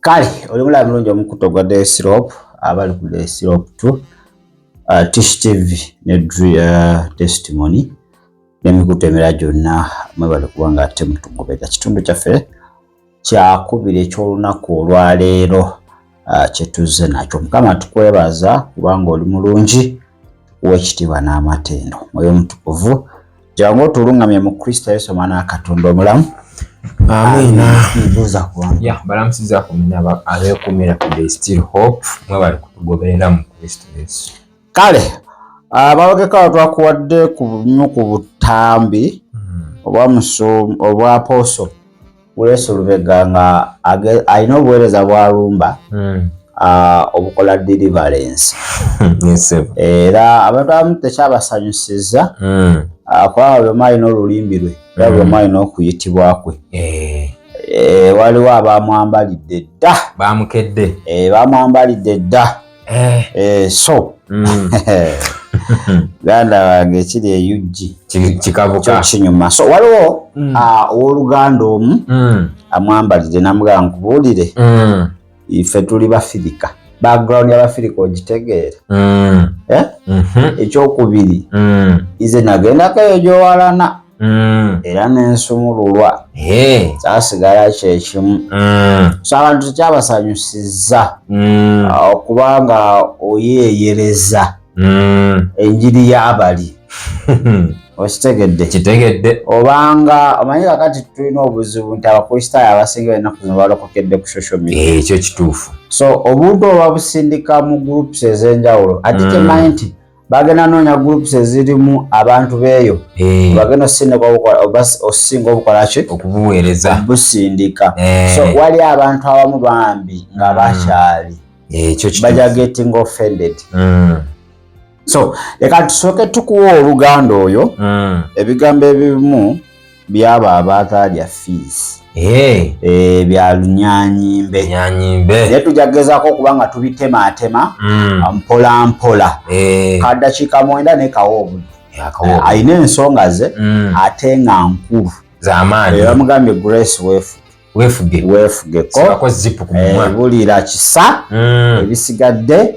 Kale oli mulaba mulungi omukutu ogwa Desirop, abali ku Desirop 2, Tish TV ne Testimony n'emikutu emirala gyonna, mwebale kubanga ate mutugoberera. Kitundu kyaffe kyakubiri eky'olunaku olwaleero kyetuzze nakyo. Mukama tukwebaza kubanga oli mulungi, tukuwa ekitiibwa n'amatendo. Mwoyo Mutukuvu, jangu otulungamye mu Kristo Yesu omwana wa Katonda omulamu. Amiina. Mbuuza kubanga Ya, balamusiza kumenya abeekumira ku The Still Hope, mwebale kutugoberera mu Kristo Yesu. Kale abawegekawo twakuwadde ku bumu ku butambi obwa Apostle Grace Lubega nga alina obuweereza bw'alumba obukola deliverance. Yes. Era abantu abamu tekyabasanyusizza kubanga buli omu alina olulimi lwe era buli omu alina okuyitibwa kwe. Waliwo abamwambalidde dda. Bamukedde. Bamwambalidde dda. So ganda wange ekiri e UG Kikabuka. Kyo kinyuma. So waliwo owooluganda omu amwambalidde namugamba, nkubuulire, ife tuli bafirika, background y'abafirika ogitegeera. Eh? Ekyokubiri, ize nagendako eyo gyowalana era nensumululwa, kyasigala kyekimu. So abantu tekyabasanyusizza okubanga oyeeyereza enjiri y'abali, okitegedde? Kitegedde. Obanga omanyi kakati tulina obuzibu nti abakristaayo abasinga ennaku zino balokokedde ku social media. Ekyo kituufu. So obuntu obwo babusindika mu groups ez'enjawulo, ate temanyi nti bagenda noonya groups ezirimu abantu beeyo, bagenda osindika osinga obukola ki? Okubuweereza. Busindika. So wali abantu abamu bambi nga bakyali Ekyo kituufu. baja getting offended. So leka tusooke tukuwa oluganda oyo ebigambo ebimu byabo abataalya fees, bya lunyanyimbe. Nyanyimbe. Naye tujja kugezaako okuba nga tubitemaatema mpola mpola, kadakiika 9 ne kawa obudde. Akawo. Alina ensonga ze ate nga nkulu. Z'amaanyi. Bamugambye, Grace, weefuge. Weefuge. Weefugeko. Sibako zipu ku mumwa. Bulira kisa, ebisigadde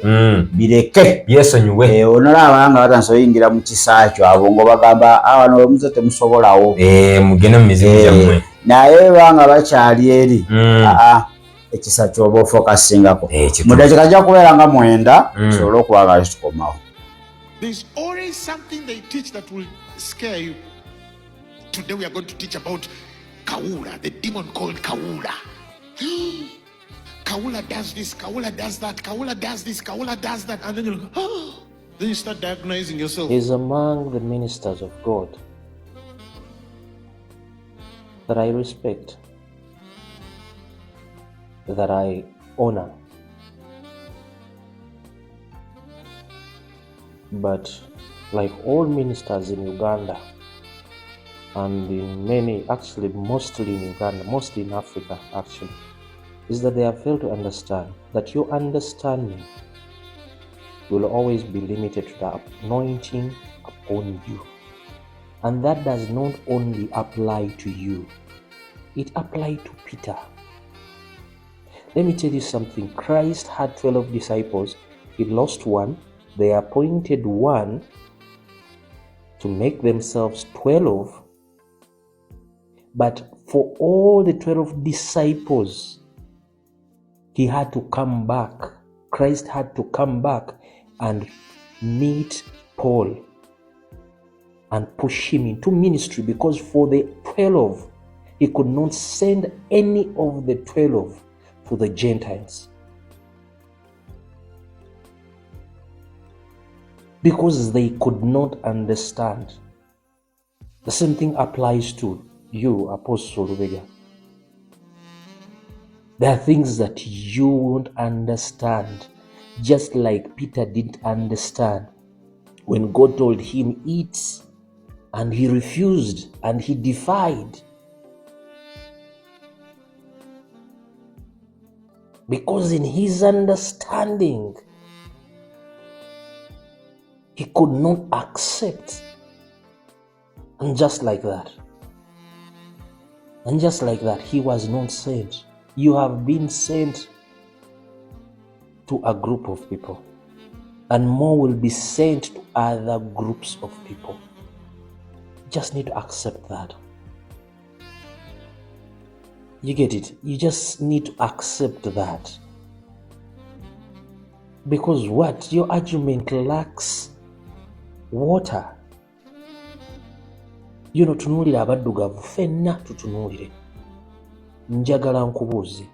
bireke. Byesonyiwe. Onolaba nga batandise oyingira mu kisa kyo, abo nga bagamba, "Ah, wano wemuze temusobolawo." Mugende mu mizimu gyammwe. Naye banga bakyali eri, aa, ekisa kyoba ofocusingako. Kituufu. Mu dakiika ajja kubeera nga 9 tusobole okuba nga tukomawo. There's always something they teach that will scare you. Today we are going to teach about Kawula, the demon called Kawula. Kawula does this, Kawula does that, Kawula does this, Kawula does that. And then you're like, oh. Then you start diagnosing yourself. Is among the ministers of God that I respect, that I honor. But like all ministers in Uganda, and in many, actually mostly in Uganda, mostly in Africa actually, is that they have failed to understand that your understanding will always be limited to the anointing upon you. And that does not only apply to you, it applied to Peter. Let me tell you something. Christ had 12 disciples. He lost one. They appointed one to make themselves 12. But for all the 12 disciples, he had to come back. Christ had to come back and meet Paul and push him into ministry, because for the 12, he could not send any of the 12 to the Gentiles, because they could not understand. The same thing applies to you, Apostle Lubega. There are things that you won't understand, just like Peter didn't understand when God told him, "Eat," and he refused and he defied. Because in his understanding, he could not accept. And just like that, and just like that, he was not sent. You have been sent. to a group of people, and more will be sent to other groups of people. You just need to accept that. You get it? You just need to accept that. Because what? Your argument lacks water. You know, tunuulire abaddugavu ffenna tutunuulire. Njagala nkubuuze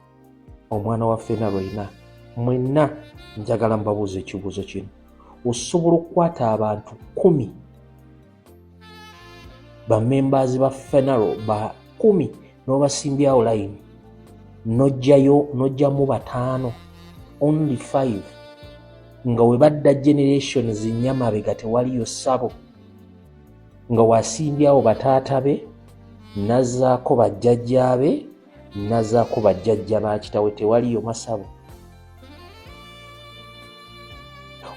omwana wa ffenna lwena mwenna njagala mbabuuze ekibuuzo kino. Osobola okukwata abantu 10 bamembers ba Phenaro ba 10 n'obasimbyawo line n'ojjayo n'ojjamu 5, only 5, nga we badda generations nnya mabega tewaliyo ssabo, nga wasimbyawo bataata be nazzaako bajjajjaabe nazzaako bajjajja ba kitawe, tewaliyo masabo.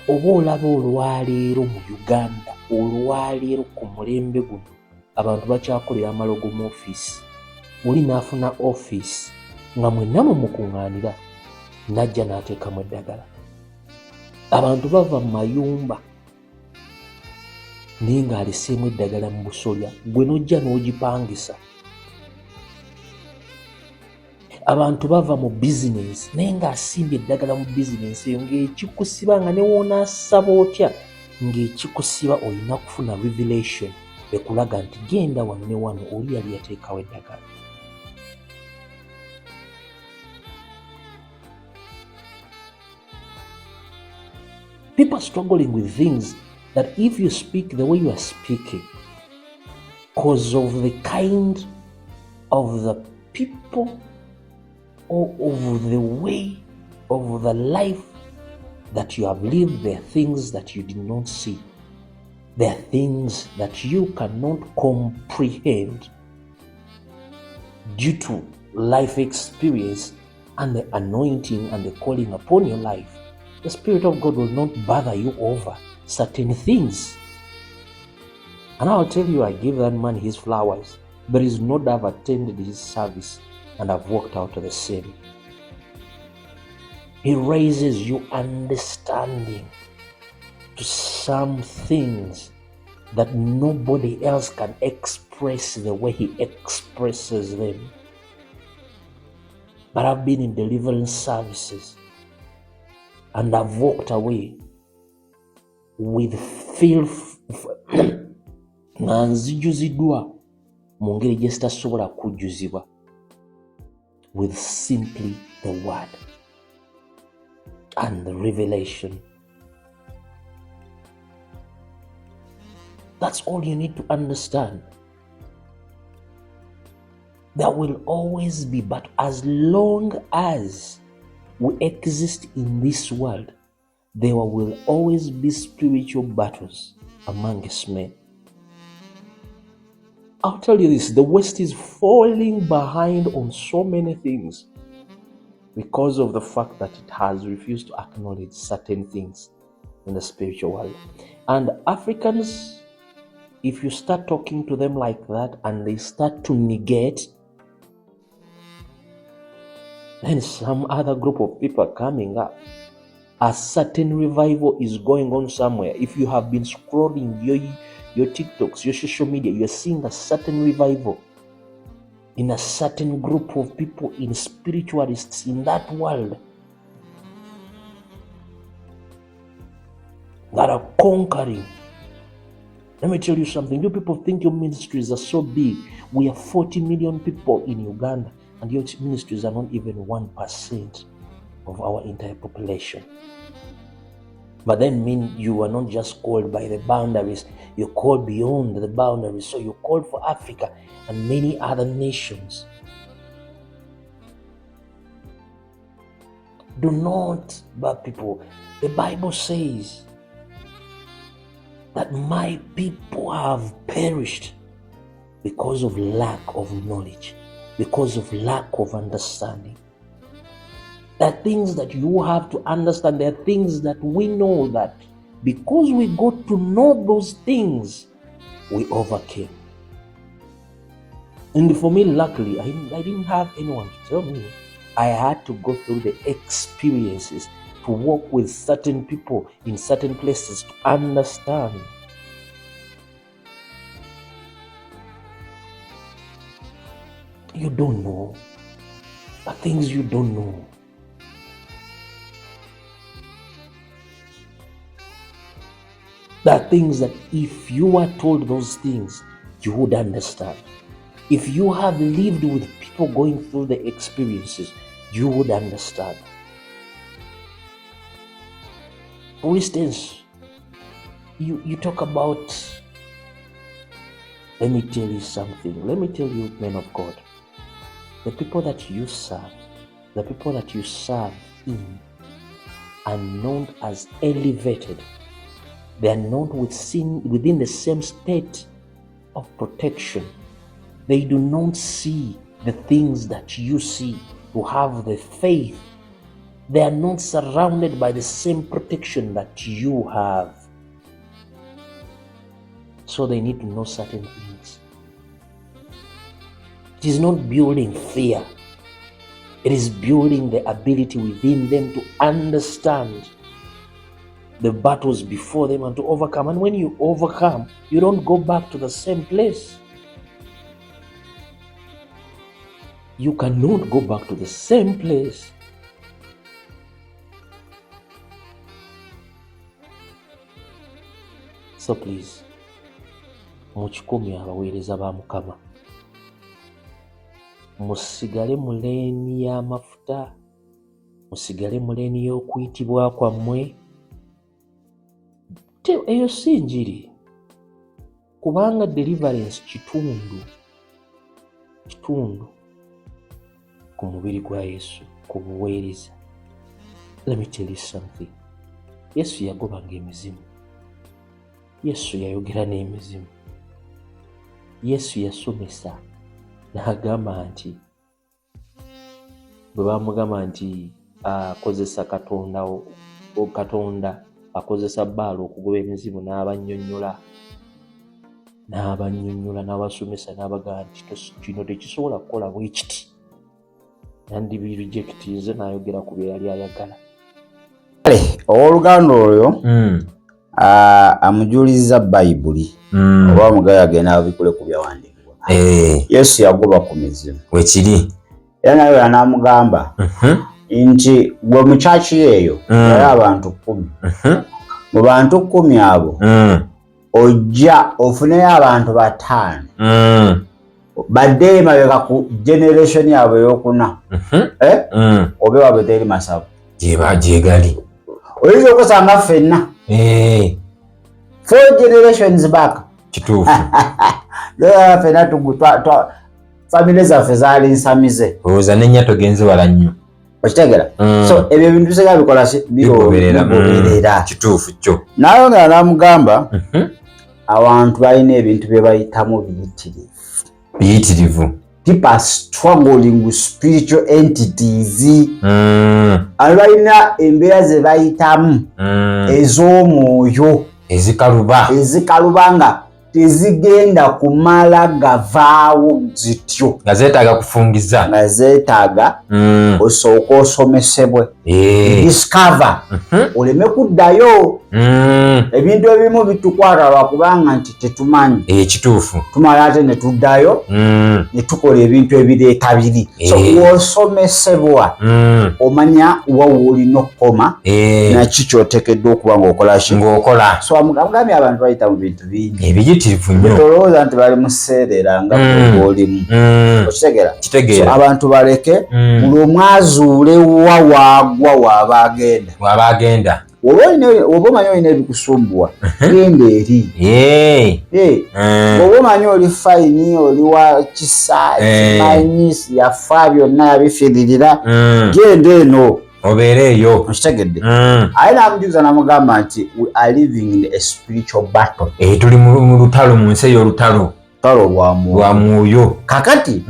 Oba olaba olwaleero mu Uganda, olwaleero ku mulembe guno abantu bakyakolera amalogo mu ofiisi. Oli n'afuna ofiisi nga mwenna mumukuŋŋaanira, n'ajja n'ateekamu eddagala. Abantu bava mu mayumba naye ng'aleseemu eddagala mu busolya, gwe n'ojja n'ogipangisa. Abantu bava mu bizinensi naye ng'asimbye eddagala mu bizinensi eyo, ng'ekikusiba nga ne w'onaasaba otya ng'ekikusiba olina kufuna revelation ekulaga nti genda wano ne wano, oli yali yateekawo eddagala. People are struggling with things that if you speak the way you are speaking, because of the kind of the people or of the way of the life that you have lived, there are things that you did not see. There are things that you cannot comprehend due to life experience and the anointing and the calling upon your life. The Spirit of God will not bother you over certain things. And I'll tell you, I give that man his flowers. There is no doubt I've attended his service and I've walked out the same. He raises your understanding to some things that nobody else can express the way he expresses them. But I've been in deliverance services and I've walked away with filth nga nzijuziddwa mu ngeri gye sitasobola kujjuzibwa with simply the word and the revelation. That's all you need to understand. There will always be, but as long as we exist in this world, there will always be spiritual battles amongst men. I'll tell you this, the West is falling behind on so many things because of the fact that it has refused to acknowledge certain things in the spiritual world. And Africans, if you start talking to them like that and they start to negate, then some other group of people are coming up. A certain revival is going on somewhere. If you have been scrolling your TikToks, your social media, you're seeing a certain revival in a certain group of people, in spiritualists in that world that are conquering. Let me tell you something. You people think your ministries are so big. We are 40 million people in Uganda, and your ministries are not even 1% of our entire population. But then mean you are not just called by the boundaries, you're called beyond the boundaries. So you're called for Africa and many other nations. Do not, bad people. The Bible says that my people have perished because of lack of knowledge, because of lack of understanding. There are things that you have to understand. There are things that we know that because we got to know those things, we overcame. And for me, luckily, I didn't have anyone to tell me. I had to go through the experiences to walk with certain people in certain places to understand. You don't know. The things you don't know. There are things that if you were told those things, you would understand. If you have lived with people going through the experiences, you would understand. For instance, you talk about, let me tell you something. Let me tell you, men of God, the people that you serve, the people that you serve in are not as elevated. They are not within the same state of protection. They do not see the things that you see to have the faith. They are not surrounded by the same protection that you have. So they need to know certain things. It is not building fear. It is building the ability within them to understand the battles before them and to overcome. And when you overcome, you don't go back to the same place. You cannot go back to the same place. So please, mukikumi abaweereza ba Mukama, musigale mu leeni y'amafuta, musigale mu leeni y'okuyitibwa kwammwe. Eyo si njiri, kubanga deliverance kitundu ku mubiri gwa Yesu, ku buweereza. Let me tell you something. Yesu yagobanga emizimu. Yesu yayogera n'emizimu. Yesu yasomesa n'agamba nti, bwe bamugamba nti akozesa Katonda akozesa Baala okugoba emizimu, n'abannyonnyola, n'abasomesa, n'abagamba nti kino tekisobola kukola bwe kiti. Nandibirejectinze n'ayogera ku bye yali ayagala. Kale owooluganda oyo amujuliza Bayibuli oba omugayo agenda abikule ku byawandiikibwa. Yesu yagoba ku mizimu. Wekiri. Era naye n'amugamba nti gwe mu kyaki eyo yali abantu 10. Mu bantu 10 abo ojja ofuneyo abantu 5 badde emabega ku generation yaabwe ey'okuna obe waabwe teri masabo gyegali. Oyinza okusanga ffenna 4 generations back. Kituufu. Ffenna famire zaffe zaali nsamize. Olowooza n'ennya togenze wala nnyo. Okitegeera? So ebyo ebintu bisinga bikola ki? Bigoberera. Kituufu kyo. N'ayongera n'amugamba abantu balina ebintu bye bayitamu biyitirivu. Biyitirivu. People are struggling with spiritual entities. Abantu balina embeera ze bayitamu ez'omwoyo. Ezikaluba. Ezikaluba nga tezigenda kumala gavaawo zityo. Nga zeetaaga kufungiza. Nga zeetaaga osooke osomesebwe. Discover. Oleme kuddayo. Ebintu ebimu bitukwata lwakubanga nti tetumanyi. Kituufu. Tumala ate ne tuddayo ne tukola ebintu ebireeta biri. So w'osomesebwa omanya wa w'olina okukoma naki ky'oteekeddwa okuba ng'okola ki? Ng'okola. So amugambye abantu bayita mu bintu bingi. Ebiyitirivu nnyo. Tolowooza nti bali mu sseerera nga bw'olimu. Okitegeera? Kitegeera. So abantu baleke buli omu azuule wa waagwa waaba agenda. Waaba agenda. Oba omanyi olina ebikusumbuwa, genda eri. Oba omanyi oli fayini, oli wa kisa, kimanyi, yafa byonna yabifiiririra, genda eno. Obeere eyo. Okitegedde? Aye n'amujuliza n'amugamba nti we are living in a spiritual battle. Tuli mu lutalo, mu nsi ey'olutalo. Lutalo lwa mwoyo. Lwa mwoyo. Kakati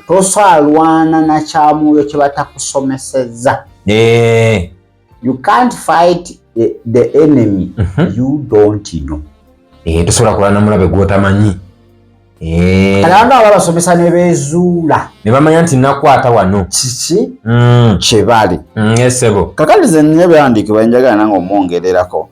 tosaalwana na kya mwoyo kye batakusomesezza. You can't fight the enemy you don't know. Tosobola kulwana mulabe gw'otamanyi. Kati abantu abo babasomesa ne beezuula ne bamanya nti nakwata wano kiki kye bali. Esebo. Kakati ze nnina ebyawandiikibwa njagala nange omwongererako.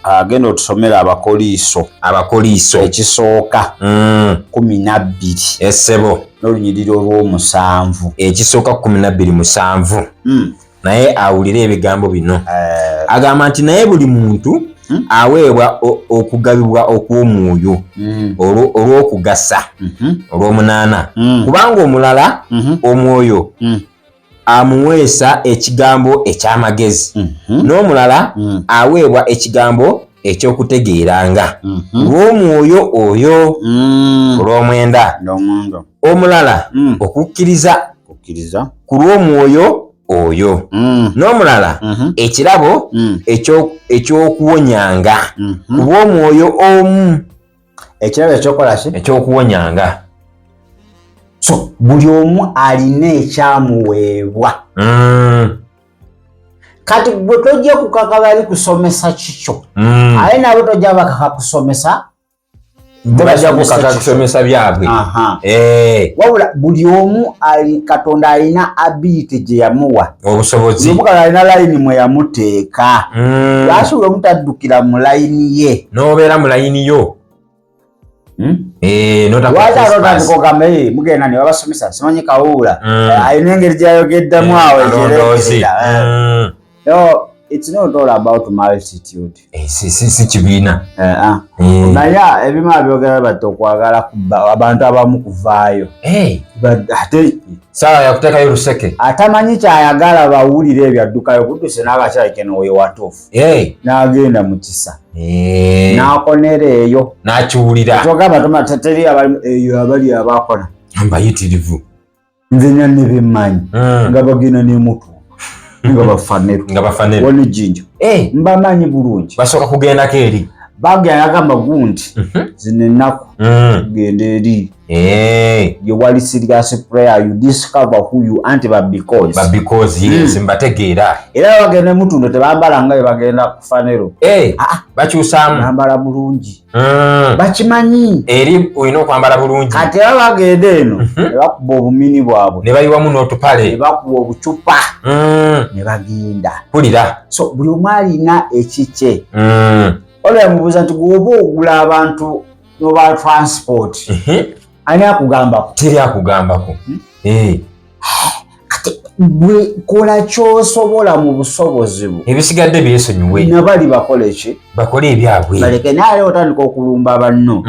Agenda otusomera Abakoliiso. Abakoliiso. Ekisooka 12. Esebo. N'olunyiriri olw'omusanvu. Ekisooka 12:7. Naye awulire ebigambo bino. Agamba nti naye buli muntu aweebwa okugabibwa okw'omwoyo olw'okugasa. Olw'omunaana. Kubanga omulala omwoyo amuweesa ekigambo eky'amagezi, n'omulala aweebwa ekigambo ekyokutegeeranga lw'omwoyo oyo. Olw'omwenda. Omulala okukkiriza ku lw'omwoyo oyo, n'omulala ekirabo ekyokuwonyanga ku lw'omwoyo omu. Ekirabo ekyokola ki? Ekyokuwonyanga. So buli omu alina ekyamuweebwa. Kati gwe tojja kukaka bali kusomesa kikyo, aye nabo tojja bakaka kusomesa. Bajja kukaka kusomesa byabwe. Wabula buli omu ali Katonda alina ability gye yamuwa, obusobozi. Omukala alina layini mwe yamuteeka. Lwaki buli omu taddukira mu layini ye? N'obeera mu layini yo. Lwaki ate otandika ogamba mugenda ne babasomesa simanyi Kawuula alina engeri gyayogeddemu awo ekirekerera. No, it's not all about multitude. Si kibiina. Naye ebimu abyogera bati okwagala abantu abamu kuvaayo. Ate saawa yakuteekayo luseke. Atamanyi kyayagala bawulire ebyo addukayo kudduse n'akakyali keno oyo watuufu. N'agenda mu kisa. N'akonera eyo. N'akiwulira. Kyogamba teri eyo abali abakona. Mbayitirivu. Nze nyanne bemmanyi. Nga bagenda n'emutu. Nga bafanero. Nga bafanero. Wano Jjinja. Mbamanyi bulungi. Basooka kugendako eri. Bagenda agamba gundi. Zino ennaku. Genda eri. You wali serious prayer, you discover who you aren't, but because. But because, yes, mbategeera. Era bagenda emutundo tebambala nga bagenda kufanero. Bakyusaamu. Bambala bulungi. Bakimanyi. Eri olina okwambala bulungi. Kati era bagenda eno, ne bakuba obumini bwabwe. Ne bayiwamu n'otupale. Ne bakuba obucupa. Ne bagenda. Mpulira. So buli omu alina ekikye. Olwo yamubuuza nti gwe ogula abantu n'oba transport. Ani akugambako? Teri akugambako. Kati gwe kola ky'osobola mu busobozi bwo. Ebisigadde byesonyiwe. Nabali bakole ki? Bakole ebyabwe. Baleke naye otandika okulumba banno.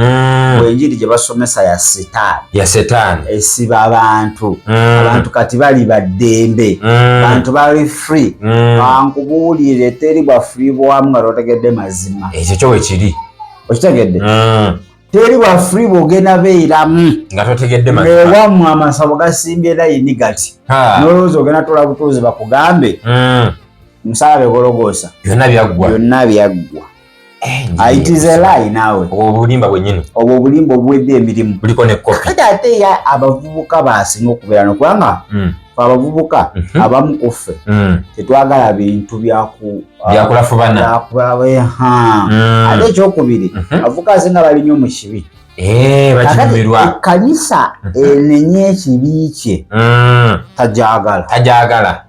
Enjiri gye basomesa ya Setaani. Ya Setaani. Esiba abantu. Abantu kati bali ba ddembe. Abantu bali free. Kankubuulire teri bwa free bwamu nga totegedde mazima. Ekyo kyo we kiri. Okitegedde? Teri bwa free bw'ogenda beeramu. Nga totegedde mazima. Ewammwe amasabo gasimbye layini gati. N'olowooza ogenda toola butuuzi bakugambe. Omusala begologoosa. Byonna byaggwa. Byonna byaggwa. It is a lie naawe. Obwo obulimba bwennyini. Obwo obulimba obuwedde emirimu. Buliko ne kopi. Kati ate ya abavubuka baasinga okubeera no kubanga abavubuka abamu ku ffe tetwagala bintu byakulafubana. Ate ekyokubiri, abavubuka asinga bali nnyo mu kibi. Bakinyumirwa. Ekkanisa enenye ekibi kye tajagala. Tajagala.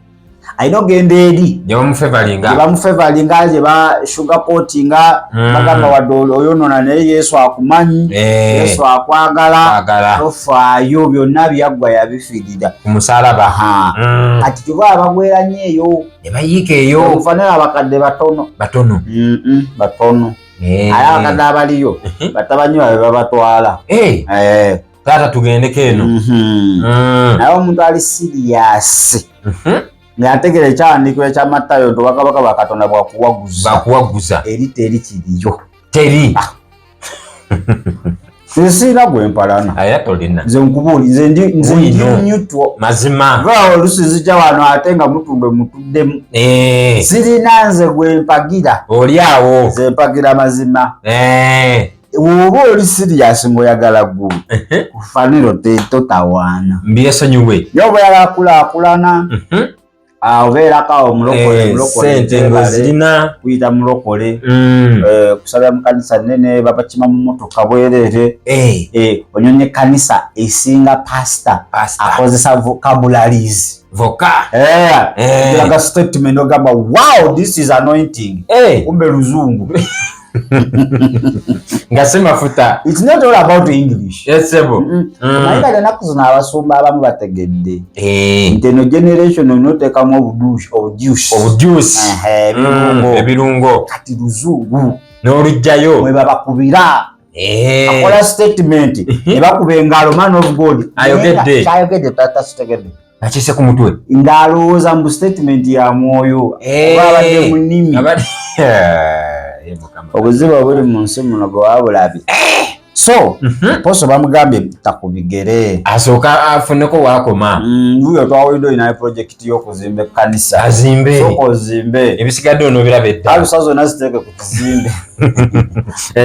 Alina ogenda eri. Gye bamufevalinga. Gye bamufevalinga, gye ba sugarcoatinga, bagamba wadde oyonoona naye Yesu akumanyi, Yesu akwagala, tofaayo byonna byaggwa yabifiirira. Ku musaalaba. Kati kyova abagwera nnyo eyo. Ne bayiika eyo. Omufaanana abakadde batono. Batono. Batono. Aye abakadde abaliyo, batabani baabwe babatwala. Taata tugendeko eno. Naye omuntu ali serious. Ng'ategeera ekyawandiikibwa ekya Matayo nti obwakabaka bwa Katonda bwakuwaguza. Bwakuwaguza. Eri teri kiriyo. Teri. Nze sirina gwe mpalana. Aya tolina. Nze nkubuulira, nze ndi neutral. Mazima. Vaawo oluusi nzija wano ate nga mutundwe mutuddemu. Sirina nze gwe mpagira. Oli awo. Nze mpagira mazima. Bw'oba oli serious ng'oyagala ggulu, kufaniro totawaana. Mbyesonyiwe. Naye oba oyagala kulaakulana, Obeerako awo mulokole, Eh, mulokole, sente ng'ozirina. Kuyita mulokole, eh, kusabira mu kanisa nene, babakima mu motoka bwereere. Eh, Eh, onyonye ekkanisa esinga pasita pastor. akozesa vocabularies. Voka. Eh. Olaga statement ogamba, "Wow, this is anointing." Eh, Kumbe luzungu. Nga si mafuta. It's not all about English. Yes, sebo. Naye kati ennaku zino abasumba abamu bategedde Eh, nti eno generation olina oteekamu obujuice. Obujuice. Ehe, ebirungo. Ebirungo. Kati luzungu N'olugjayo. mwe babakubira. Eh. Akola statement ne bakuba engalo, "Man of God." Ayogedde. Kyayogedde tatakitegedde. Nakise ku mutwe. Ng'alowooza mbu statement ya mwoyo Eh. oba abadde mu nnimi. Eh, Mukama. Obuzibu obuli mu nsi muno gwe wabulabye. So poso bamugambye takubigere. Asooka afuneko waakoma. Wuyo twawulidde olinayo projekiti y'okuzimba ekkanisa. Azimbe. Sooka ozimbe. Ebisigadde onoobiraba edda. Alusa zonna ziteeke ku kizimbe,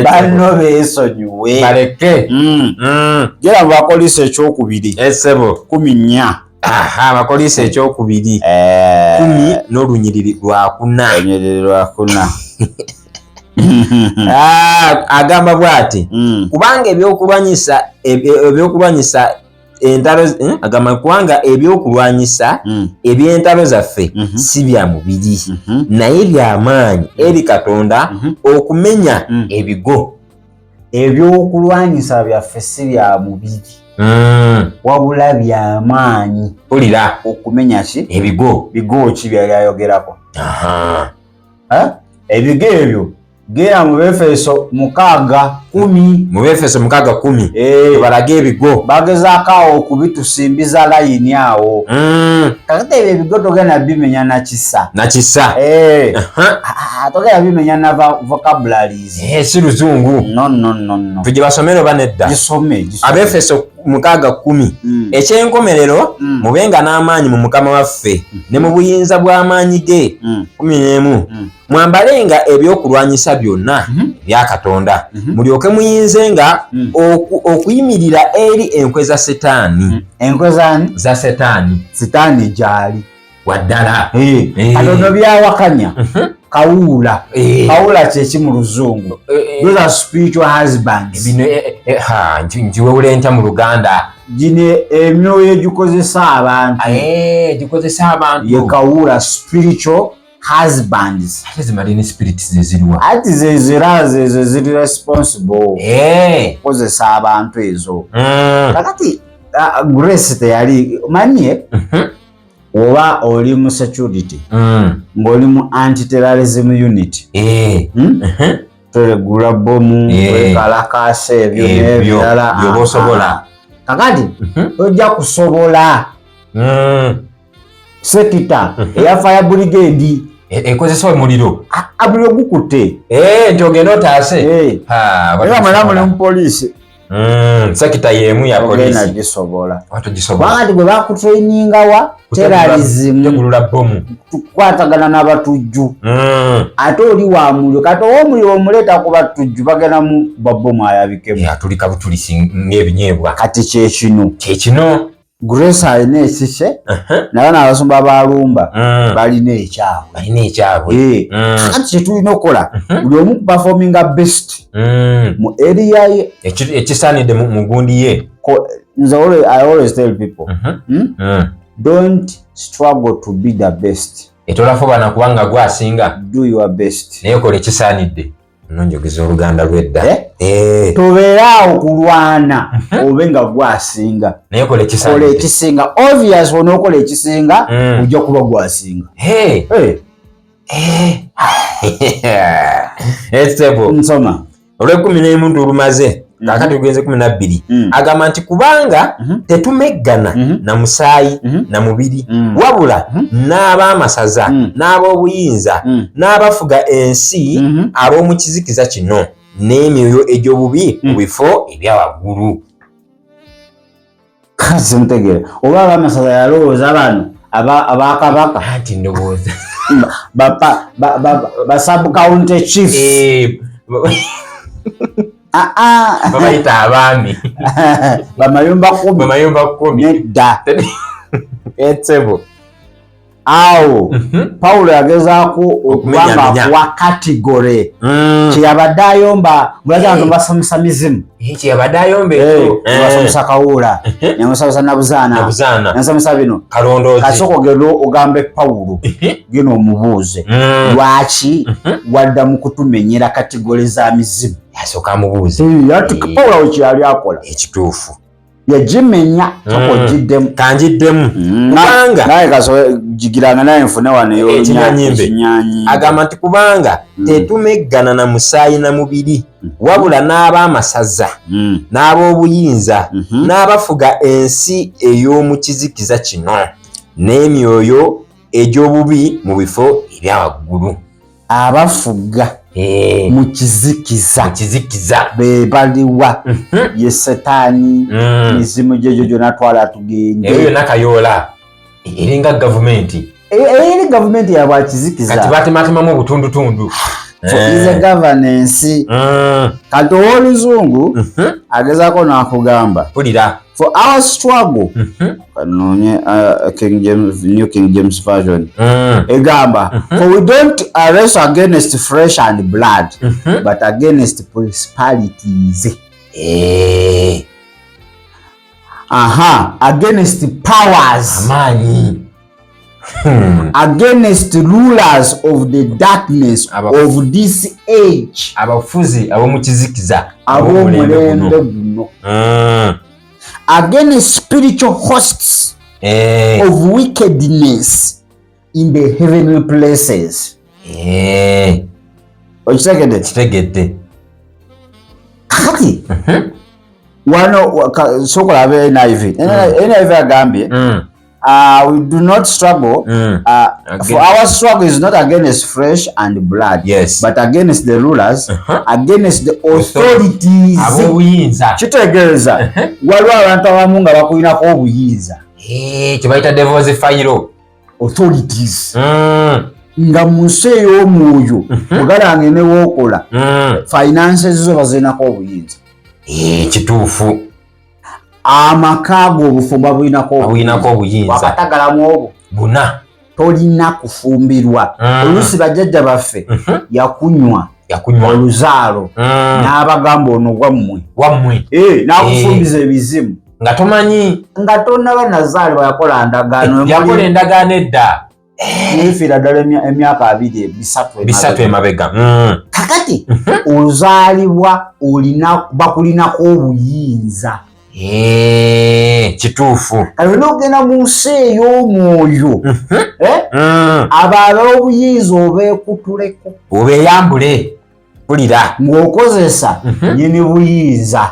banno beesonyiwe. Baleke. Gera mu Bakolisi ekyokubiri, Esebo. 14. Aha, Abakolisi ekyokubiri, Eh, 10 n'olunyiriri lwakuna. Olunyiriri lwakuna. Ah, agamba bw'ati: kubanga ebyokulwanyisa entalo, agamba kubanga ebyokulwanyisa eby'entalo zaffe si bya mubiri, naye byamaanyi eri Katonda okumenya ebigo. Ebyokulwanyisa byaffe si bya mubiri, wabula byamaanyi Mpulira. okumenya ki? Ebigo. Bigo ki byali ayogerako? Aha. Eh? Ebigo ebyo genda mu Befeso 6:10. Mu Befeso 6:10. Eh, balage ebigo. Bagezaako awo okubitusimbiza layini awo. Kakati ebyo ebigo togenda bimenya nakisa. Nakisa. Eh, Aha. ah, togenda bimenya na vocabularies. Eh, si luzungu. No, no, no, no. Tujye basomere oba nedda? Gisome, gisome. Abefeso 6:10. Ekyenkomerero, mubenga n'amaanyi mu Mukama waffe ne mu buyinza bw'amaanyi ge. 11. Mwambalenga ebyokulwanyisa byonna ebya Katonda, mulyoke muyinzenga okuyimirira eri enkwe za Setaani. Enkwe zani? Za Setaani. Sitaani gyali. Waddala. Eh, Eh. katono byawakanya kawuula. Eh. Kawuula kyeki mu luzungu? Eh, Those are spiritual husbands. Bino ha, njiwewula ntya mu Luganda? Gino emyoyo egikozesa abantu. Eh, gikozesa abantu. Ye kawuula, spiritual husbands. Ate zi marine spirits zeziriwa? Ati zezera zezo ziri responsible okukozesa abantu ezo. Kakati Grace teyali manye oba oli mu security, ng'oli mu anti-terrorism unit, Tolegula bomu, wekalakasa ebyo Ebyo, n'ebirala. by'oba osobola. Ah, kakati tojja kusobola sector eya fire brigade. Ekozesa omuliro. Abuliro gukutte. Eh, nti ogenda otaase. Eh. Ha, Era mwena muli mu poliisi. Sector yemu ya Ogenda polisi. gisobola. Watogisobola. Wakati gwe bakutraininga wa terrorism, Tegulula bomu. tukwatagana n'abatujju, ate oli wa muliro. Kati ow'omuliro omuleeta ku batujju, bagenda mu babomu ayabikemu. Eh, atulika butulisi ng'ebinyeebwa. Kati kyekino. Kyekino. Grace alina ekikye, naye n'abasumba balumba balina ekyabwe. Balina ekyabwe. Eh, kakati kyetulina okukola, buli omu kuperforminga best mu area ye. Ekisaanidde mu gundi ye. Nze I always tell people, Don't struggle to be the best. Etolafubana kubanga gwasinga. Do your best. Naye kola ekisaanidde. Nonjogeza oluganda lw'edda. Eh? Eh, Tobeeraawo kulwana obe nga gwasinga. Naye kola Kola ekisaanidde. ekisinga. Obvious, onookola ekisinga, ojja kuba gwasinga. Hey. Eh, Eh. Esebo. Nsoma. Olwekumi n'emu tulumaze, kakati tugenze 12. Agamba nti kubanga tetumeggana na musaayi na mubiri, wabula n'ab'amasaza, n'ab'obuyinza, n'abafuga ensi ab'omu kizikiza kino, n'emyoyo egy'obubi mu bifo ebya waggulu. Kazi mutegeera oba abamasaza yalowooza bano abakabaka? Anti ndowooza Ba sub county chiefs. Eh, Ah, ah. babayita abaami. Bamayumba 10. Bamayumba 10. Nedda. Etsebo. Awo Pawulo yagezaako okubanga akuwa category kyeyabadde ayomba. Mulaki abantu basomesa mizimu. Kyeyabadde ayomba ekyo. Nebasomesa kawuula, nebasomesa nabuzaana, nebasomesa bino. Kasooka ogenda ogambe Pawulo, genda omubuuze lwaki wadda mu kutumenyera category za mizimu. Asooka amubuuze. Ati Pawulo awo kyeyali akola. Ekituufu. Yagimenya, soka ogiddemu. Kangiddemu. Kubanga naye kaso gigiranga naye nfune wano. Ekinyanyimbe. Agamba nti kubanga tetumeggana na musaayi na mubiri, wabula n'ab'amasaza, n'ab'obuyinza, n'abafuga ensi ey'omu kizikiza kino, n'emyoyo egy'obubi mu bifo ebya waggulu. Abafuga mu kizikiza. Mu kizikiza. Be baliwa? Ye Setaani, mizimu gyegyo gyonna, twala tugende. Ebyo byonna kayoola eringa gavumenti. Eri gavumenti yabwakizikiza. Kati batematemamu obutundutundu. So is a governance. Kati ow'oluzungu agezaako n'akugamba, Mpulira. for our struggle, kanoonye King James, New King James Version egamba, for we don't wrestle against flesh and blood, but against principalities, aha, against powers, amaanyi. Against rulers of the darkness of this age. Abafuzi ab'omu kizikiza. Ab'omulembe guno, against spiritual hosts of wickedness in the heavenly places. Okitegedde? Kitegedde. Kakati wano sooka olabe NIV. NIV agambye, we do not struggle, for our struggle is not against flesh and blood, but against the rulers, against the authorities. Ab'obuyinza. Kitegeeza waliwo abantu abamu nga bakulinako obuyinza. Kyebayita devil's file. Authorities, nga mu nsi ey'omwoyo, mugalange ne wookola, finances zo bazirinako obuyinza. Kituufu. Amaka go, obufumbo bulinako. Bulinako obuyinza. Wakatagalamu obwo. Buna. Tolina kufumbirwa. Oluusi bajjajja baffe yakunywa Yakunywa. oluzaalo n'abagamba ono wammwe. Wammwe. N'akufumbiza ebizimu. Nga tomanyi. Nga tonaba nazaalibwa yakola ndagaano. Yakola endagaano edda. Nefiira ddala emyaka 2, 3. 3 emabega. Kakati ozaalibwa olina bakulinako obuyinza. Kituufu. Kati olina okugenda mu nsi ey'omwoyo, eh? Abo ab'obuyinza obeekutuleko. Obeeyambule, mpulira. Ng'okozesa nyini buyinza.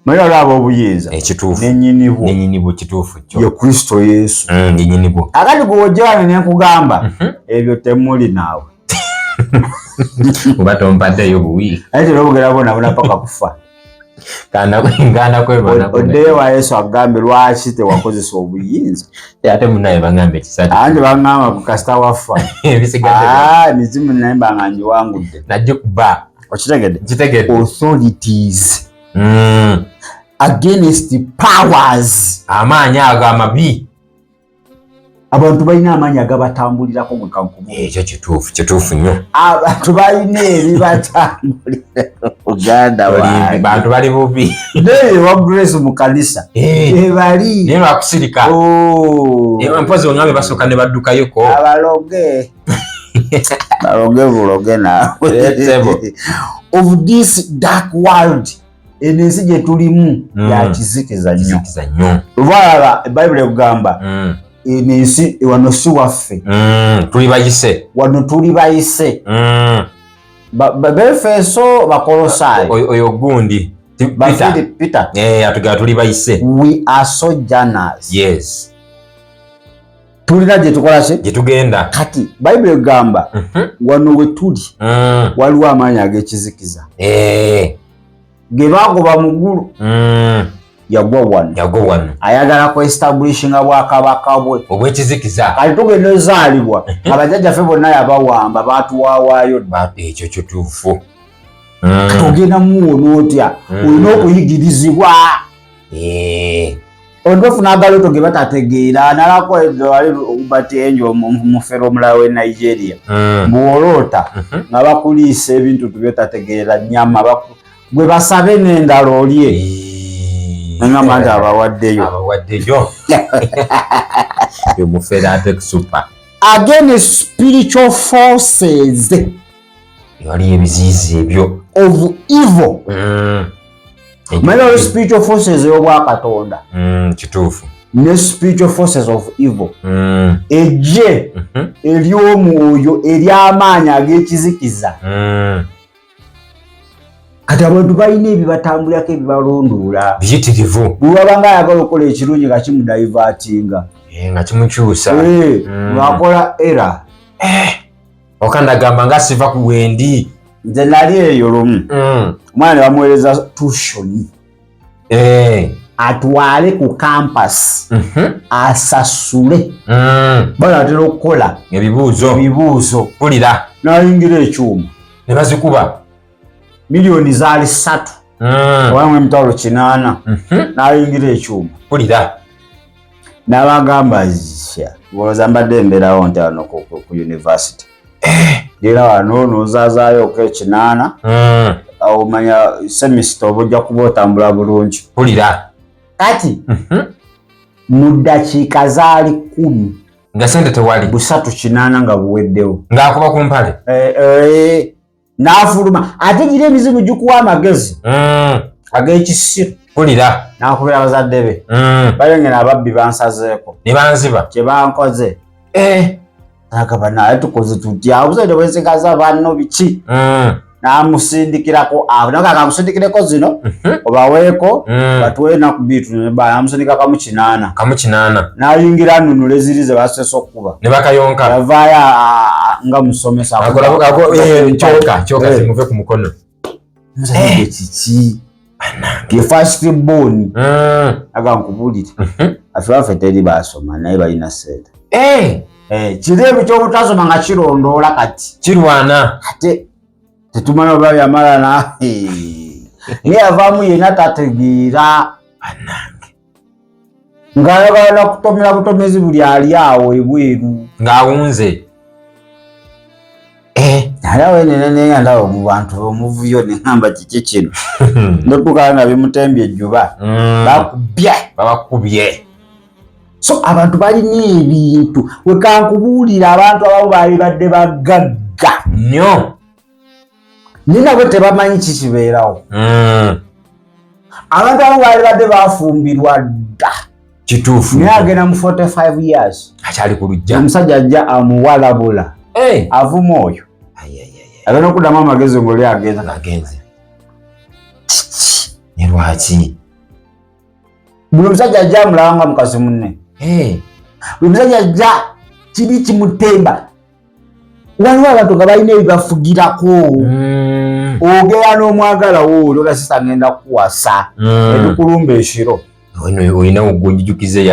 Naye waliwo ab'obuyinza Ekituufu. nenyini bwo. Nenyini bwo, kituufu kyo. Ye Kristo Yesu. Yenyini bwo. Kakati gwe ojja wano nenkugamba ebyo temuli naawe. Oba tompaddeyo buwi. Aye tera obugera bonabona paka kufa. Nganda kwebona. Oddeyo wa Yesu agambe lwaki tewakozesa obuyinza. Ate munaye baŋŋamba ekisatu. Anti baŋŋamba ku kasita waffa. Ebisigadde. Ah, emizimu naye mbanga ngiwangudde. Najja kuba. Okitegedde? Nkitegedde. Authorities, against powers. Amaanyi ago amabi. Abantu balina amaanyi agabatambulirako gwe kankubu. Ekyo kituufu, kituufu nnyo. Abantu balina ebibatambulira, uganda wange. Bantu bali bubi. Naye wa Grace mu kanisa ebali. Naye lwakusirika. Oh. Mpozi oŋŋambe basooka ne baddukayoko. Abaloge baloge buloge naawe. Sebo. Of this dark world, eno ensi gye tulimu yakizikiza nnyo. Kizikiza nnyo. Olwalaba Bayibuli ekugamba eno ensi wano si waffe. Tuli bayise. Wano tuli bayise. Befeso, Bakolosaayo. Oyo gundi Peter. Bafili Peter. Atugamba tuli bayise. We are sojourners. Tulina gye tukola ki? Gye tugenda. Kati Bayibuli egamba wano we tuli waliwo amaanyi ag'ekizikiza ge baagoba mu ggulu. Yagwa wano. Yagwa wano. Ayagala ku establishinga bwakabaka bwe obw'ekizikiza. Kati tugenda ozaalibwa, abajjajjaffe bonna yabawamba, baatuwaawaayo dda. Ekyo kituufu. Kati ogenda muwona otya? Olina okuyigirizibwa. Abantu bafuna agaloto ge batategeera. Nalako wali Ubat Angel, omufere omulala w'e Nigeria, bw'oloota nga bakuliisa ebintu tubyotategeera, nyama, gwe basabe n'endala olye, nagamba nti abawaddeyo. Abawaddeyo omufere ate super. Again, spiritual forces. Waliyo ebiziizi ebyo. Of evil. Manyi waliwo spiritual forces ey'obwakatonda Kituufu. ne spiritual forces of evil. Ejje ery'omwoyo ery'amaanyi ag'ekizikiza. Kati abantu balina ebibatambulirako, ebibalondoola. Biyitirivu. Bwe wabanga ayagala okukola ekirungi nga kimudivertinga. Eh, nga kimukyusa. Ng'akola era. Okandagamba nga siva ku wendi. Nze nali eyo lumu, omwana ne bamuweereza tuition atwale ku campus, asasule, banatera okukola ebibuuzo. Ebibuuzo. Mpulira. N'ayingira ekyuma. Ne bazikuba. Miliyoni zaali 3 obamu 800,000. N'ayingira ekyuma. Mpulira. N'abagamba, "Sya, olowooza mbadde embeerawo nti wano ku university era wano n'ozaazaayooko 800, omanya semester oba ojja kuba otambula bulungi." Mpulira. Kati mu ddakiika zaali 10, nga sente tewali. 380 nga buweddewo. Ng'akuba ku mpale. Eh, eh, n'afuluma. Ate gira emizimu gikuwa amagezi ag'ekisiru. Mpulira. N'akubira abazadde be, "Balengera ababbi bansazeeko." Ne banziba. "Kye bankoze." Agamba, "Naye tukoze tutya? Obusente bwensigaza banno biki?" N'amusindikirako awo, naye akamusindikireko zino, obaweeko, batuwe enaku 2. Namusindika kamu 80. Kamu 80. N'ayingira anunula eziri ze basoose okukuba. Ne bakayonka. Yavaayo nga musomesa. Kyoka kyoka. Zimuve ku mukono. Musajja kiki ye first born. Aga nkubulire, afe baffe teri basoma naye balina sente. Kiri ebyo kyobutasoma nga kirondoola kati. Kirwana. Ate tetumala oba yamala na naye yavaamu yenna tategeera. Bannange. Ng'ayagala nakutomera butomezi buli ali awo ebweru. Ng'awunze. Naye awo nene ndaba mu bantu omuvuyo, neŋamba kiki kino? Notuukala nga bimutembye ejjuba. Bakubye. Babakubye. So abantu balina ebintu. Wekankubuulira, abantu abamu baali badde bagagga nnyo, naye nabo tebamanyi kikibeerawo. Abantu abamu baali badde bafumbirwa dda, naye agenda mu 45 years akyali ku lujja. Omusajja ajja amuwalabula, avuma oyo. Ai, ai, ai, ai. Agenda okuddamu amagezi ngaoli agenda. Agenze ne lwaki? Buli omusajja ajja amulaba nga mukazi munne. Buli musajja ajja kiri kimutemba. Waliwo abantu nga balina ebibafugirako. Ogera n'omwagala wooli oga, "Sisa, ngenda kukuwasa." Ebikulumba ekiro. Ono olina ogunjijukize,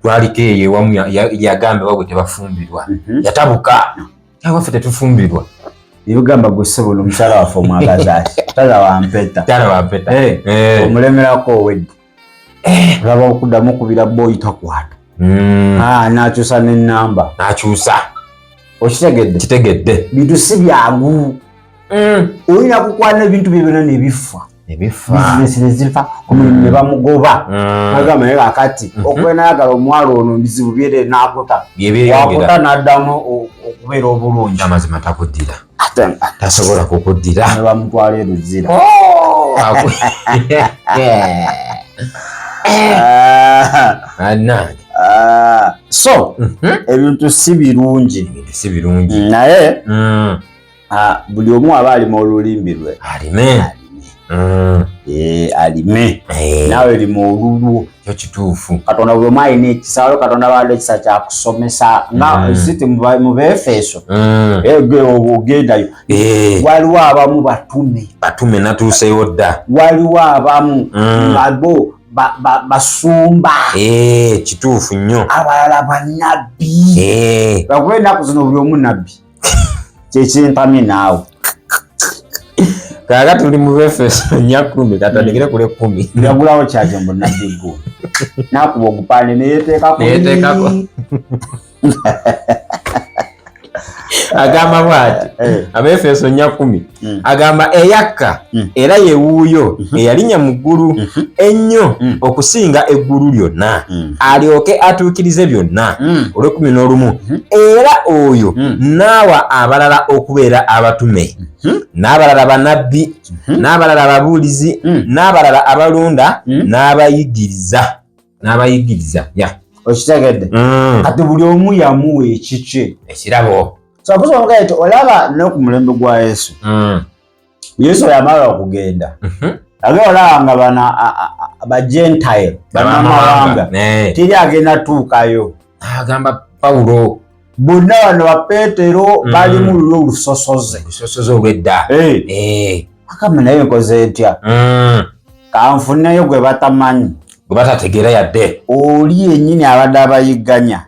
twaliko eyo ewamu, yagamba wabwe tebafumbirwa. Yatabuka, awaffe tetufumbirwa. Ebigamba, "Gwe ssebo, omukyala waffe omwagaza ati tala wampeta." Tala wampeta. Omulemerako, owedde. Olaba okuddamu okubira boyi takwata. Ah, n'akyusa n'ennamba. N'akyusa. Okitegedde? Kitegedde. Bintu si byangu. Olina kukwana ebintu bye byonna nebifa. Nebifa. Bizinesi nezifa, ku mulimu ne bamugoba. Agamba, "Naye kakati okwenayagala omuwala ono bizibu byere." Nakuta. Byebyeyongera. Wakuta n'addamu okubeera obulungi. Amazima takuddira. Ate Tasobola kukuddira. ne bamutwala eruzira. Bannange. Ah, so ebintu si birungi. Ebintu si birungi. Naye buli omu aba alima olulimbi lwe. Alime. Eh, alime. Naawe lima olulwo. Kyo kituufu. Katonda buli omu alina ekisa. Waliwo Katonda bawadde ekisa kyakusomesa nga siti mu Beefeso. Ogendayo. Waliwo abamu batume. Batume, natuuseyo dda. Waliwo abamu nga bo basumba. Eh, kituufu nnyo. Abalala bannabbi. Lwakuba ennaku zino buli omu nabbi, kyekintamye naawe. Kaaka tuli mu Befeso 4:10, katandikire ku lw'ekkumi. Yagulawo kyaki mbu nabbi gwe nakuba ogupande neyeteekako. Neyeteekako. Agamba bw'ati, Abefeso 4:10, agamba eyakka era ye wuuyo eyalinnya mu ggulu ennyo okusinga eggulu lyonna, alyoke atuukirize byonna. Olw'ekumi n'olumu, era oyo n'awa abalala okubeera abatume, n'abalala bannabbi, n'abalala ababuulizi, n'abalala abalunda, n'abayigiriza ya. Okitegedde? Kati buli omu yamuwa ekikye. Ekirabo. So apostle nti olaba ne ku mulembe gwa Yesu, Yesu yamala okugenda, age olaba nga bana abagentile, bannamawanga, teri agenda tuukayo. Agamba Pawulo. Bonna bano bapeetero balimu luli olusosoze. Olusosoze olw'edda. Akama naye nkoze ntya? Kanfuneyo gwe batamanyi. Gwe batategeera yadde. Oli yennyini abadde abayigganya,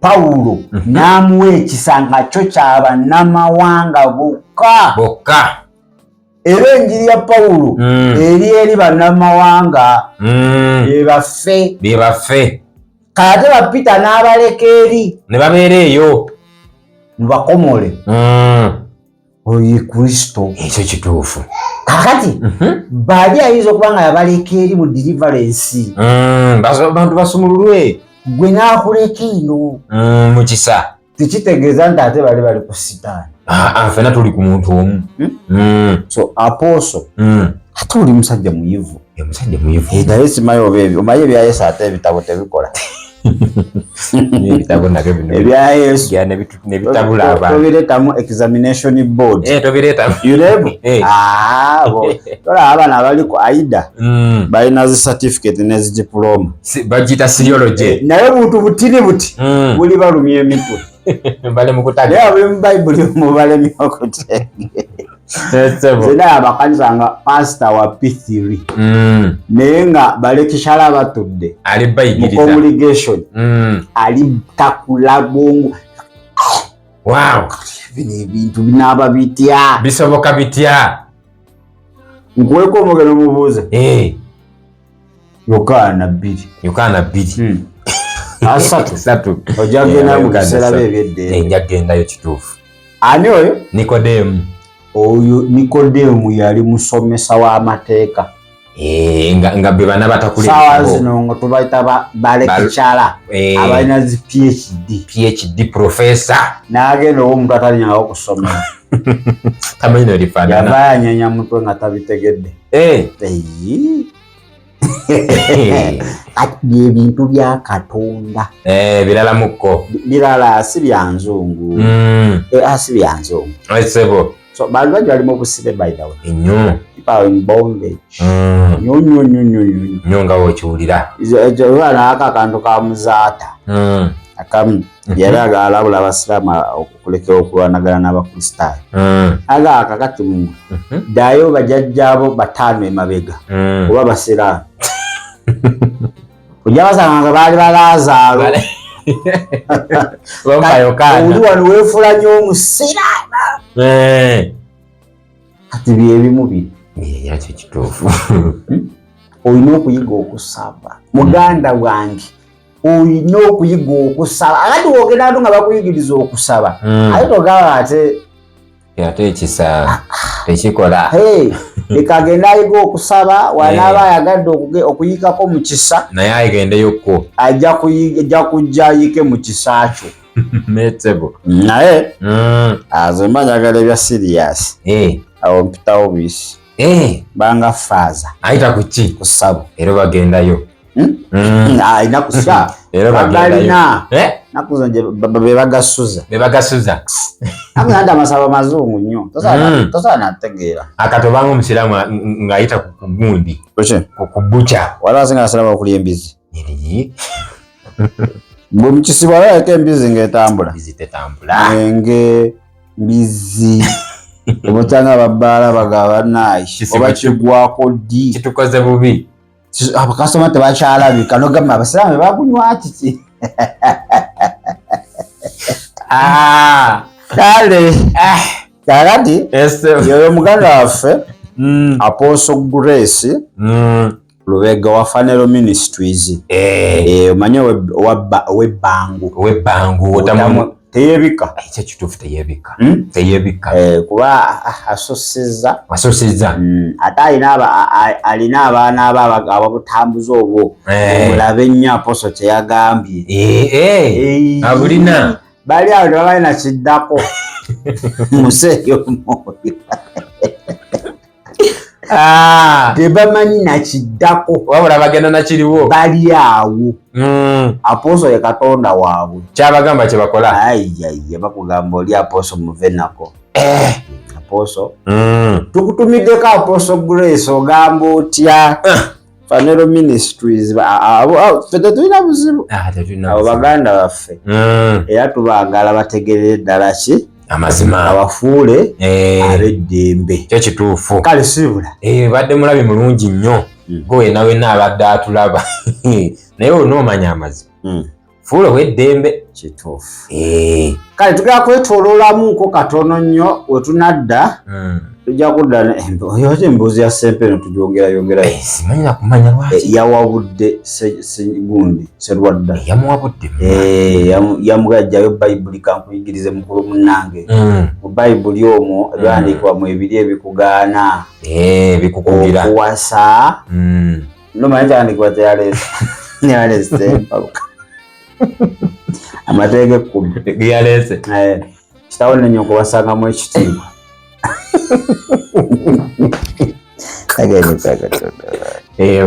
Pawulo, n'amuwa ekisa nga kyo kyabannamawanga bokka. Bokka. Era enjiri ya Pawulo eri bannamawanga, bebaffe. Bebaffe. Kate bapita n'abaleka eri. Ne babeera eyo. Mubakomole. Oyo ye Kristo. Ekyo kituufu. Kakati bali ayinza okuba nga yabaleka eri mu deliverance. Bantu basumululwe. Gwe n'akuleka eno mu kisa. Tekitegeeza nti ate bali bali ku sitaani. Ah, ah, ffenna tuli ku muntu omu. So apostle, ate oli musajja muyivu. Ye musajja muyivu. Naye simanyi oba ebyo omanyi ebya Yesu, ate ebitabo tebikola. Ebitabo nabyo bino ebya Yesu ne bitabula abantu. Tobireetamu examination board. Tobireetamu. UREB. Eh. Ah, tolaba abaana abali ku aida, balina zi certificate ne zi diploma. Bagiyita theology. Naye buntu butini buti buli balumya emitwe. Bali mu kutaga. Naye abuli mu Bayibuli mubalemye okutegeera. Ssebo. Zena abakanisa nga pasita wa P3, naye nga balekishala batudde ali mu bayigiriza congregation, ali takula bwongo. Bino ebintu binaaba bitya? Bisoboka bitya? Nkuweko omugeno mubuuze. Yokaana 2. Yokaana 2. 3. 3. Ojja kugenda mu Yokaana biseera 3. bye ebyedda. Nja kugendayo, kituufu. Ani oyo? Nikodemu. Oyo Nikodemu yali musomesa w'amateeka. Nga be bana batakula Saawa ebitabo. zino nga tubayita balekikyala abalina zi PhD. PhD professor. N'agenda owomuntu atalinyawo kusomera. Tamanyi nolifaanana. Yava yanyenya mutwe nga tabitegedde. Eyi. Kati byebintu bya Katonda. Birala mukko. Birala, si bya nzungu. Si bya nzungu. Ssebo. So bantu bangi bali mu busibe, by the way. Ennyo. People are in bondage. Nnyo nnyo nnyo nnyo nnyo. Nnyo nga wokiwulira. Naako akantu ka muzaata akamu yali agalabula abasiraamu okulekera okulwanagana n'abakristaayo. Aga akakati mumwe ddayo bajjajjaabo bataano emabega, oba basiraamu ojja basanga nga baali balaazaalo. Bampa Yokaana. Oli wano weefula nnyo omusiraamu. Kati byebimu bino. Yakyo kituufu. Olina okuyiga okusaba, muganda wange, olina okuyiga okusaba. Akati wogenda ntu nga bakuyigiriza okusaba, ate togamba ate Ate ekisa tekikola. Hey, leka agende ayiga okusaba. Wanaaba ayagadde okuyikako mu kisa, naye agendeyokko. Ajja kujja ayike mu kisa kyo. Netsebo. Naye aze mba njagala ebya serious, awo mpitawo bisi banga faaza. Ayita ku ki? Ku ssabo. Era bagendayo. Hmm? Alina kusya. Era bagendayo. Bagalina. Eh? Naku zino gye be bagasuza. Be bagasuza. Naku zino anti amasabo mazungu nnyo. Tosobola nategeera. Akatobanga omusiraamu ng'ayita ku gundi. Kuki? Ku bucha. Waliwo asinga abasiraamu okulya embizi. Eri. Bwe mu kisibo alabika embizi ng'etambula. Embizi tetambula. Enge, mbizi. Obukyanga babbaala bagaba bannaayi. Kisibo Oba kigwako ddi? Kitukoze bubi. Abakasoma tebakyalabika nogamba abasiraamu bagunywa kiki? Ah. Kale. Ah. Kakati yoyo muganda waffe Apostle Grace Lubega wa Phaneroo Ministries. Omanyi ow'ebbangu. Ow'ebbangu. Teyebika. Ekyo kituufu, teyebika. Teyebika. Kuba asosezza. Asosezza. Ate alina abaana ababutambuza obwo. Omulabe nnyo Apostle kye yagambye. Abulina. Bali awo tebabalina kiddako. Museeyo omwoyo. Tebamanyi nakiddako. Wabula bagenda nakiriwo. Bali awo. Apostle ye Katonda waabwe. Kyabagamba kye bakola. Ayiyayiya, bakugamba oli Apostle muve nako. Apostle. Tukutumiddeko Apostle Grace, ogamba otya? Phaneroo Ministries, ffe tetulina buzibu. Abo baganda baffe. Era tubaagala bategerere ddala ki? Amazima. Abafuule ab'eddembe. Kyo kituufu. Kale siibula. Badde mulabi mulungi nnyo. Gwe wenna wenna abadde atulaba. Naye onoomanya amazima. Fuula ow'eddembe. Kituufu. Kale tugenda kwetooloolamuko katono nnyo we tunadda. Tujja kudda oyo embuuzi ya Ssempeno tugyongerayongerayo. Simanyi na kumanya lwaki. Yawabudde gundi Sserwadda. Yamuwabudde. Yamugajjayo Bayibuli kankuyigirize mukulu munnange. Mu Bayibuli omwo ebyawandiikibwa mu ebiri ebikugaana. Ebikukugira. Okuwasa. Nomanyi kyawandiikibwa kyeyaleese. Yaleese empaluka. Amateeka 10. Yaleese. Kitaawo ne nnyoko basangamu ekitiibwa.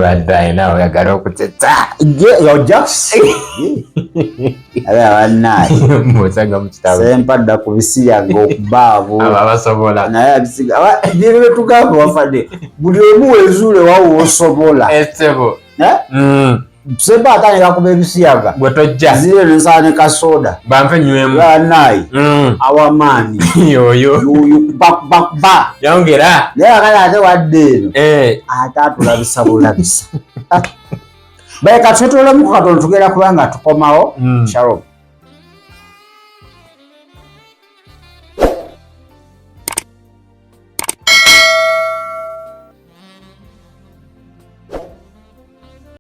Baddaye naawe oyagala okuteta. Abe abannaye. Mbosanga mu kitabo. Sempadda ku bisiyaga okubaavu. Abo abasobola. Naye abisiga. Bye bye tugamba wafadde. Buli omu wezuule wawo osobola. Essebo. Sempa atandika kuba ebisiyaga. Gwe tojja. Zire n'ensaano ne kasoda. Bampe nywemu. Bannaye. Awamaani. Yoyo. Yoyo kuba kuba kuba. Yongera. Naye akale ate wadde eno. Ate atulabisa bulabisa. Baye katwetoolemu katono tugenda kuba nga tukomawo. Shalom.